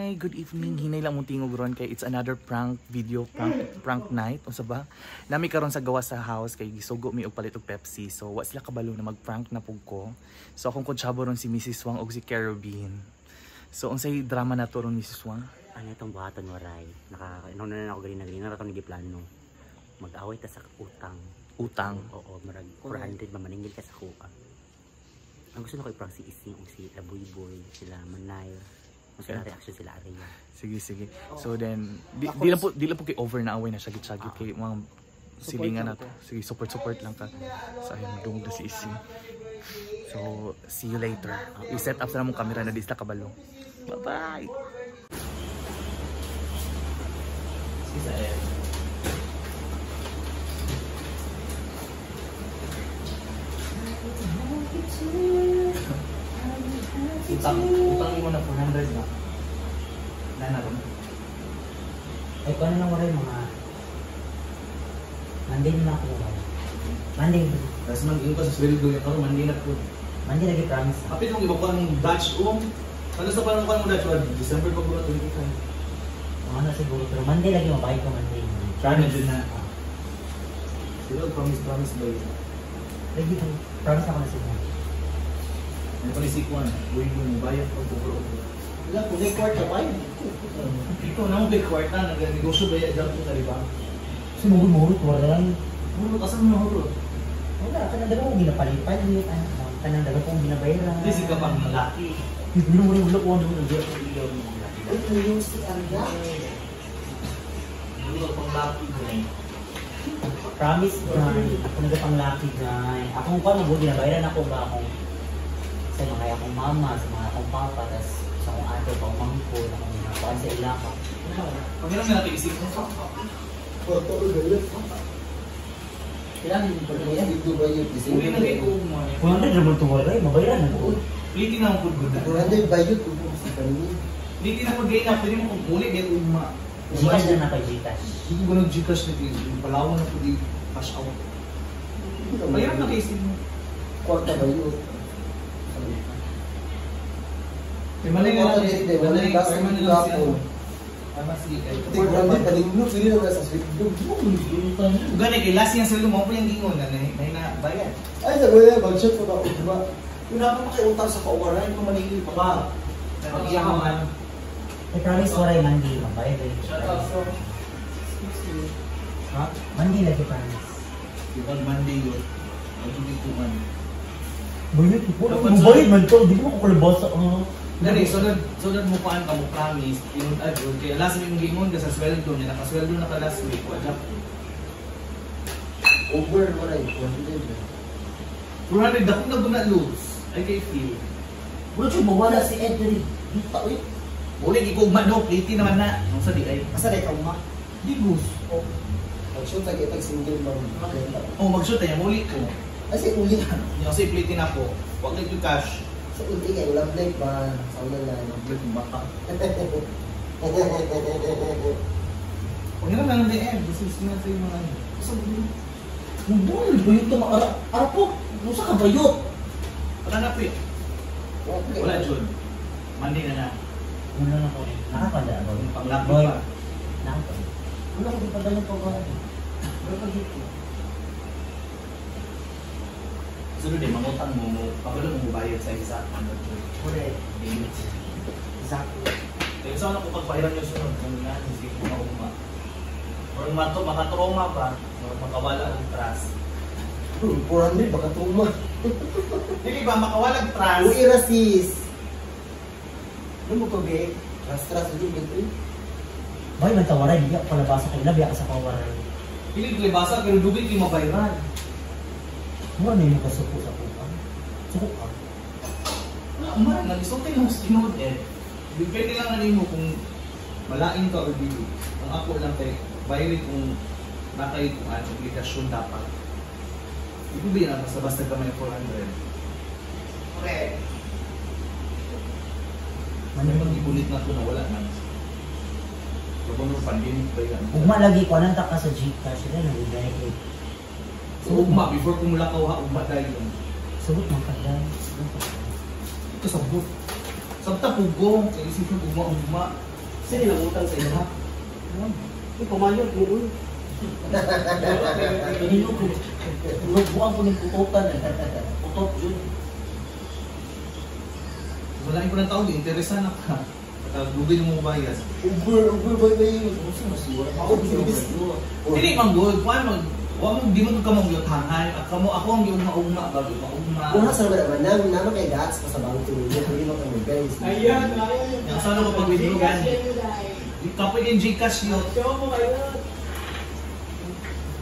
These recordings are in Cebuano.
Hi, good evening. Hinay lang mong tingog ron kay it's another prank video, prank night. Unsa ba? Nami karon sa gawas sa house kay gisugo mi og palit og Pepsi. So wa sila kabalo na mag-prank na pug ko. So akong kutsabo ron si Mrs. Wang og si Kerubin. So unsay drama na to ron, Mrs. Wang? Ano itong buhaton, waray? Naka, ano na ako ganina ganina na itong giplano. Mag-away ta sa utang. Utang. Oo, marag 400 ba maningil ka sa kuha. Ang gusto na ko i-prank si Ising o si Labuyboy, sila Manay. Mas na reaction sila Arya. Sige, sige. So then di lang po kay over na away na syagit-syagit kay mga silingan na to. Sige, support support lang ka. So ayun, dungog na si Isi. So see you later. I-set up sa namong camera na di sila kabalo. Bye-bye. Sige. Utang, utang mo na 400 na. Na ron. Ay, kung ano lang waray mga Monday na ako waray. Monday. Tapos man, yung ka sa sweldo yung karon Monday na po. Monday lagi promise. Kapit mong iba mong batch Ano sa parang kuan mong batch? December pa ba 25? Mga na siguro pero Monday lagi mabayad ko Monday. Try na dyan na. Siguro promise promise ba yun? Lagi ko promise ako na siguro. Ano pa ni si Kwan? Buhay mo, bayad pag over over. Wala, kung may kwarta ba yun? Ito na mo kay kwarta, nag-negosyo ba yan dyan po na, di ba? Kasi mahurot, wala lang. Mahurot, asan mo mahurot? Wala, kanang dalawa kong ginapalipalit, kanang dalawa kong ginabayaran. Hindi, sige pang lalaki. Hindi mo rin wala ko ano nag ilaw ng mga laki. Ay, kung si Arya. Wala pang laki guy. Promise, guy. Ako nagapang laki, guy. Akong pa, mabuti, ginabayaran ako ba akong sa mga akong mama, sa mga akong papa, tas sa akong ate, akong mangko, akong mga kuan sa ilaka. Pangiram na natin isip mo. Kwarta ko gano'n. Kailangan yung pagkayan. Dito ba yun? Uli na kay Kuma. 100 naman ito wala, mabayaran na po. Pliti na ang good good na. 400 ba yun? Kung sa kanina. Pliti na pag ganyan, pwede mo kung uli, ganyan ugma. Gcash na na kay Gcash. Hindi ko ganun Gcash na yung Palawan na po di cash out. Mahirap na kay isip mo. Kwarta ba yun? Kay malay nga natin, malay nga natin. Tama, sige. Ito, 400 palingnok, sige na sa sweldo. Gani, kay last yung sweldo mo, po yung gingon na na bayad. Ay, sabi niya, mag-shot pa ba? Ugma. Una pa makiutang sa kauwaran, kung manigil pa ba? Mag-iya ka man. Ay, promise waray Monday, mabayad eh. Shout out from... Ha? Monday lagi promise. Yung Monday yun. Mag-ibig ko man. Bayad po. Mabayad man to, di ko makukulabasa. Dali, sunod mo paan ka mo promise, tinunad yun. Kaya last week yung gingon ka sa sweldo niya, nakasweldo na ka last week. Wala. Over, waray, 400. 400, ako na guna lose. Ay kay feel. Wala siya, mawala si Edry. Dita, uy. Uli, ikaw no, pliti naman na. Ang sa di ay. Asa na ikaw, ma? Di goose. Mag-shoot, tag-itag single mom. Oh, mag-shoot ay, muli ko. Ay, si uli. Yung kasi pliti na po. Huwag na yung cash. Sa uli nga, walang break ba? Sa una lang. Love life yung baka. Huwag na lang ng DM. Gusto nga sa'yo mga ano. Mabul, bayot ka maara. Ara po, musa ka bayot. Wala na po yun. Wala, Jun. Monday na na. Wala na ko. Nakapala ako. Yung panglaki Boy. pa. Nakapala. Wala ko di pa dala pa ba? Wala pa dito. Sunod eh, mangutang mo, pabalo mo bayad sa isa. Correct. Exactly. Kaya saan ako pagpahiran yung sunod kung nga, hindi ko mauma. Or makatroma ba? Or makawala ang trust. Bro, 400, baka trauma. Dili ba, makawala ang trust? Uy, rasis! Ano mo ko, be? Trust, trust, hindi, be. Boy, magtawaray, hindi ako palabasa kayo. Labi ako sa kawaray. Dili palabasa, pero dugay kayo mabayran. Mura na yung kasuko sa kuka. Suko ka. Wala man, nag-isulti lang sa tinuod eh. Depende lang na mo kung malain ka or dili. Ang ako lang kay bayirin kung nakay kung ano, obligasyon dapat. Hindi ba yan basta-basta ka may 400? Correct. Ano mag-ibulit na ito na wala na? Kapag nung pandemic ba yan? Ugma lagi ko, anong taka sa Gcash? Sila nag-ubay eh. So ugma, before kumulakaw ha, ugma dahil yun. Sugot man ka dahil. Ito sabot. Sabta pugo. Kaya isip mo ugma, ugma. Sino nangutang sa imo ha? Uy, pamayon mo uy. Kanino ko? Buang ko ng putotan eh. Putot yun. Wala ko ng taon, interesan na ka. Pagkagugay mo bayas. Uber, Uber boy ba yun? Ano siya masiwara? Ako, bilis. Dili man good, kuan mag wa mo di mo ka mangyutahan. Kamo ako ang giugma-ugma ba ugma. Una sa naman naman, nang naman kay Gats pa sa bangko niya, hindi mo kami guys. Ayan, ayan. Yang sana ko pag withdraw gani. Kapoy din GCash yun. Show mo kayo.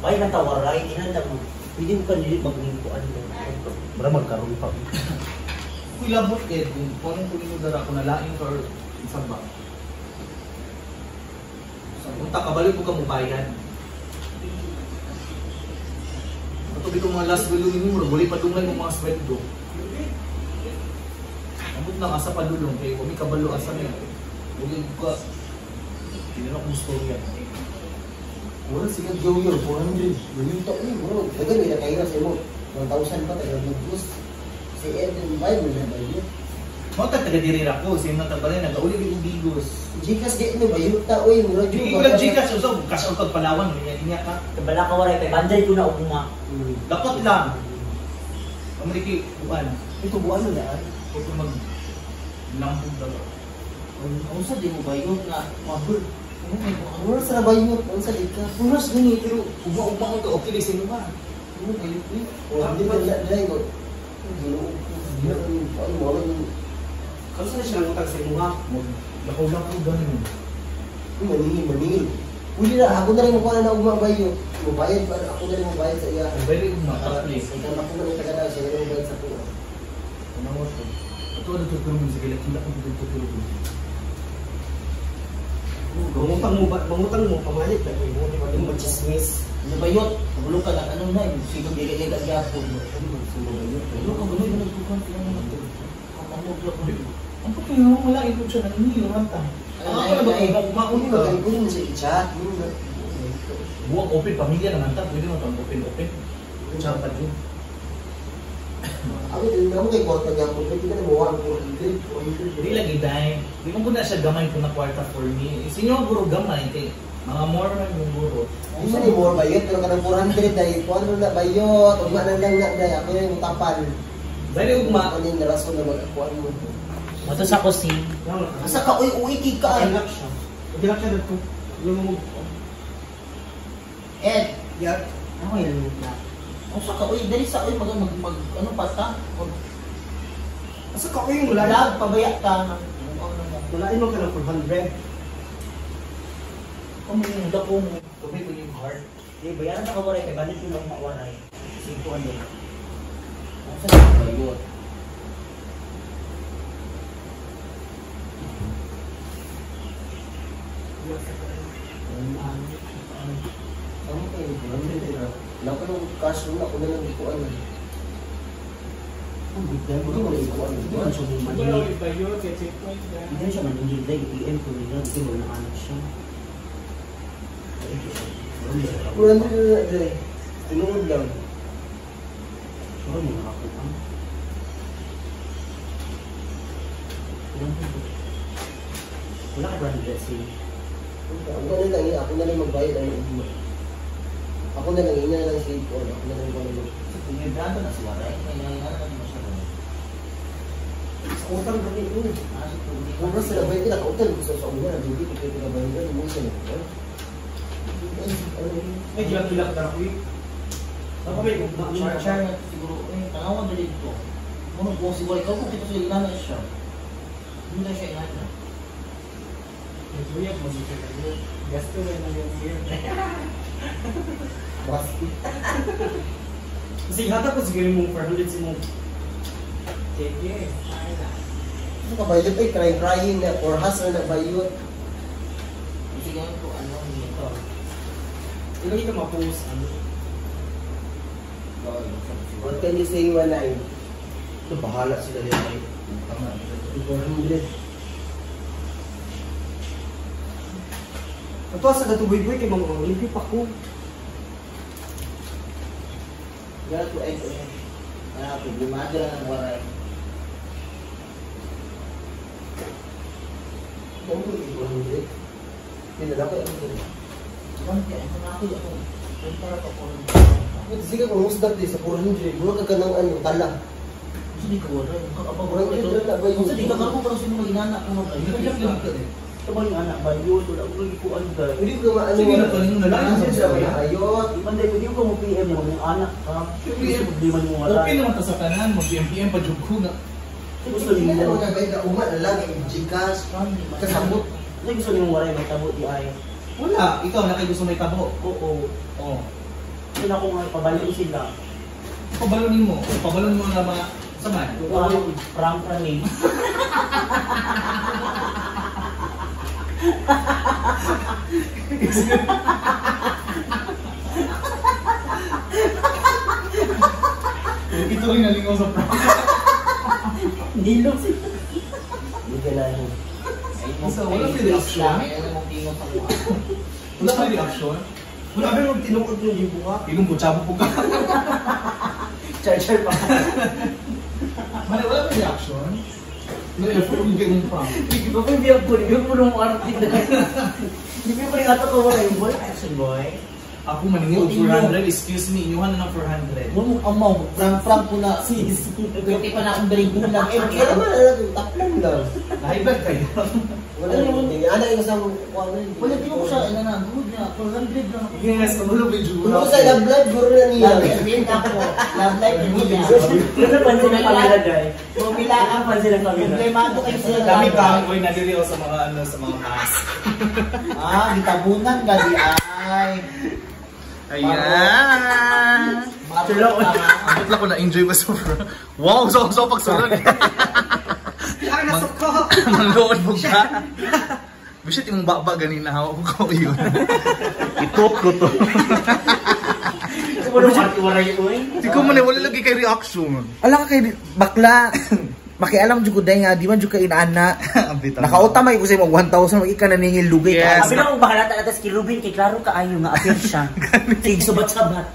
Bay na tawaray, inanda mo. Pwede mo kanili maglingkuan mo. Mura magkaroon pa. Kuy labot eh, kung anong kunin mo dara, kung nalain ka or isang ba. Unta kabalik mo ka mo bayan. Ato bitong mga last will ninyo, mura buli padungay mo mga sweldo. Ambot lang asa padulong kay kami kabalo asa mi. Ug ka. Tinanong kong storya. Mura sige Joyo, 400. Yun to eh, bro. Dagan may nakaira sa imo. 1,000 pa taga Bugos. Si Edwin Bible na ba yun? Mao ta taga diri ra ko, same na tabalay nagauli og Bigos. Gcash di no bayot ta oy, mura Di jud. ko lang Gcash usaw cash out kag Palawan, niya niya ka. Kabala ka waray, kay banday ko na ugma. Dapat lang. Amriki kuan. Ito buwan na. Huwag ko mag lambog daw. Ang sa di mo bayot nga mabul. Ano may buang? Mura sa bayot, unsa di ka? Punas gani pero ugma-ugma ko okay sa imo ba. Ano bayot ni? Oh, hindi ba na dai ko. Ginoo. Ginoo, ay mo lang. Kamusta na siya nangutang sa imo ha? Mag lakaw-lakaw gani mo. Maningil, maningil. Uli na, ako na rin makuha na ugma bayot. Mubayad pa, ako na rin mubayad sa iya. Ang ugma tapli. Ikaw ako na rin taga siya rin mubayad sa kuha. Ano mo to? Ato ano to tulong sa kila kila ko dito tulong. Mangutang mo ba? Mangutang mo pamalit lagi mo, di ba? Di mo chismis. Ano bayot? Kabalo ka lang ano na, siguro dili kay gyapon. Kabalo ka gulo yung nagkuhan ko ano to. Kamamog lang ko. Ang pagkaya mo wala ito siya naningil man ta. Ang ako na ba kung ugma Hindi ka? ba kayo mo siya i-chat? Buwang open pamilya naman ta, pwede mo tong open open. Tsaka pa dyan. Ako din ako kay kwarta niya ko, pwede ka na mo 400, 400. Di lagi dai. Di mo na siya gamay kung na kwarta for me. Sinyo guro gamay kay mga more man yung guro. Di man ni more bayot, pero kanang 400 dahil kung ano na bayot, ugma na lang na dahil ako yung utapan. Dahil ugma, Ano yung rason na mag-akuan mo? Mato sa ko si Asa ka, uy, uy, ka. Ilak siya. Ilak siya dito. Yung mo. Ed. Yeah. Ako yung na. Ang sa ka uy dali sa uy mag mag, mag ano pa ta? Mag Asa ka uy wala lag pabaya ta. Wala mo ka ng 400. Kamo yung dako mo. tumay ko yung heart. Di bayaran ta ka waray kay bandit ko lang mawaray. Singko ano. Ang sa bayot. Ano kayo, 400 na. Wala ko nung cash room, ako na lang ikuan. Ang good time. Hindi mo na ikuan. Hindi man siya maningil. Hindi siya maningil dahil PM ko nila. Hindi mo na anak siya. 400 na dahil. Tinuod lang. Sure mo na ako ang. Wala ka brand dressing. Ako na lang, ako na lang magbayad ang ugma. Ako na lang, ina na lang save ko. Ako na lang ko na Kung may brando na si Waray, may nangyayari na mo siya. Sa utang gani yun. Ah, sa tubig. Mura sila ba yung pinaka-hotel ko sa una, hindi ko pwede na bayaran mo siya. Ay, gilak-gilak na ako eh. Baka may ugma. Char char na siguro, eh, tanawan na dito. Muna buong si Waray, kung kita sa inana siya. Hindi na siya inana. Naguyag mo siya kayo. Gasto na lang yung year. Basti. Kasi hatag ko siguro mong 400 si mong. Sige. Ano ka bayot ay crying crying na or hustle na bayot. Kasi ganun ko, ano, nito. Hindi ka ma-post ano. What can you say one nine? Ito bahala sila nila ay. Tama. 400. Ato sa katuboy-boy kay mga limpyo pa ko. Ganun ko, ay, ah, problemado lang ang Waray. Ang 400. Hindi na ako ang Ako. Para pa ko. Sige kung musdak di sa 400, mura ka ng ano, tala. Sige ko wala. 400 na ba yun? Sige ka karon para sa mga inana ko nga. Ito ba yung anak ba yun? Wala ko gikuan ka. Hindi ko maano. Sige na to, yung nalaman Ano sa sa mga ayot. Manday, hindi ko mo PM yung mga anak ka. PM. Problema mo wala. Okay naman ta sa tanan, mag-PM pa jud ko na. Gusto Hindi niyo na mo. magagay ka uma na lang Gcash. Kasabot. Kasi gusto niyo wala may tabo di ay. Wala, ikaw na kay gusto may tabo. Oo. Oh. Sila ko nga pabalik sila. Pabalonin mo. Pabalonin mo na mga saman. Parang prank kami. Ito rin nalingaw sa prank. Nilog sila. Hindi ka na yun. So, wala may reaction. Wala may reaction. Wala ba yung tinuod yung gibuha? Ilong ko, tsabo po ka. Char-char pa. Mali, wala may reaction. May effort yung ganung prank. Hindi ko pa yung ko, hindi ko nung arte na. Hindi ko pa rin ato ko wala yung boy. Action boy. Ako maningil og 400, excuse me, inyuhan na ng 400. Mo mo amaw, prank ko na. Pwede pa na akong daling gulang. Eh, kaya naman, ano, taplan lang. Nahibag kayo. Wala naman. Ano yung kasama ko ano yun? Wala di ko siya ina na good niya. 400 lang ako. Yes, kamulo medyo. Kung ko sa love life, guro na niya. Love life din ako. Love life din niya. Ano napansin ng camera, guys? Bumila Ang pansin ng camera. Problemado kayo sila. Kami kami ko'y nadiri sa mga ano sa mga mask. Ah, gitabunan ka di ay. Ayan. Marunong ka nga. Ang lang ko na-enjoy ba sa Wow, so so pagsulod. Ay, nasuko! Manglood mo ka. Bisit imong baba ganina hawa ko yun. Itot ko to. Wala mo arte waray uy. Di ko man eh, wala lagi kay reaction. Ala ka kay bakla. Makialam jud ko day nga di man jud ka inaana. Nakauta man ko sa imong 1,000 mag ika naningil lugay Yes. ka. Abi na kung bahala ta atas kay Ruben kay klaro kaayo nga appear siya. Sig subat-sabat.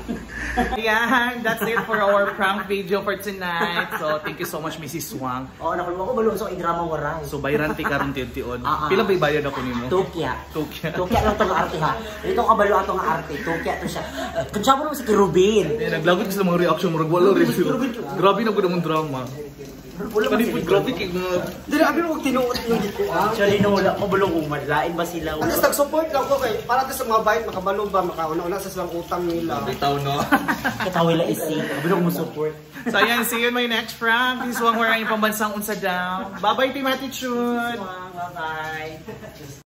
Ayan, that's it for our prank video for tonight. So, thank you so much, Mrs. Wang. Oo, nakulong ako balo sa drama waray. So, bayaran ti karon tiyon. Ah, ah. Pila ba ibayad ako nimo? Tokya. Tokya. Tokya lang tong arte ha. Ito kabalo ato nga arte. Tokya to siya. Kunsya mo naman si Kirubin. Eh, naglagot ko sa mga reaction, murag wala rin. Grabe na gud ang drama. Wala man Kani sila. po, grabe kay mga Dili, abi mo tinuod yung gibuha. Actually, no, wala ko balong umadlain ba sila? At least nag-support lang ko kay para sa mga bayad makabalo ba makauna-una sa silang utang nila. bitaw no. Katawila isi. Kabalo mo support. So ayan, see you in my next prank. This is Wang Wara, yung pambansang unsa down. Bye-bye, Team Attitude! Bye-bye.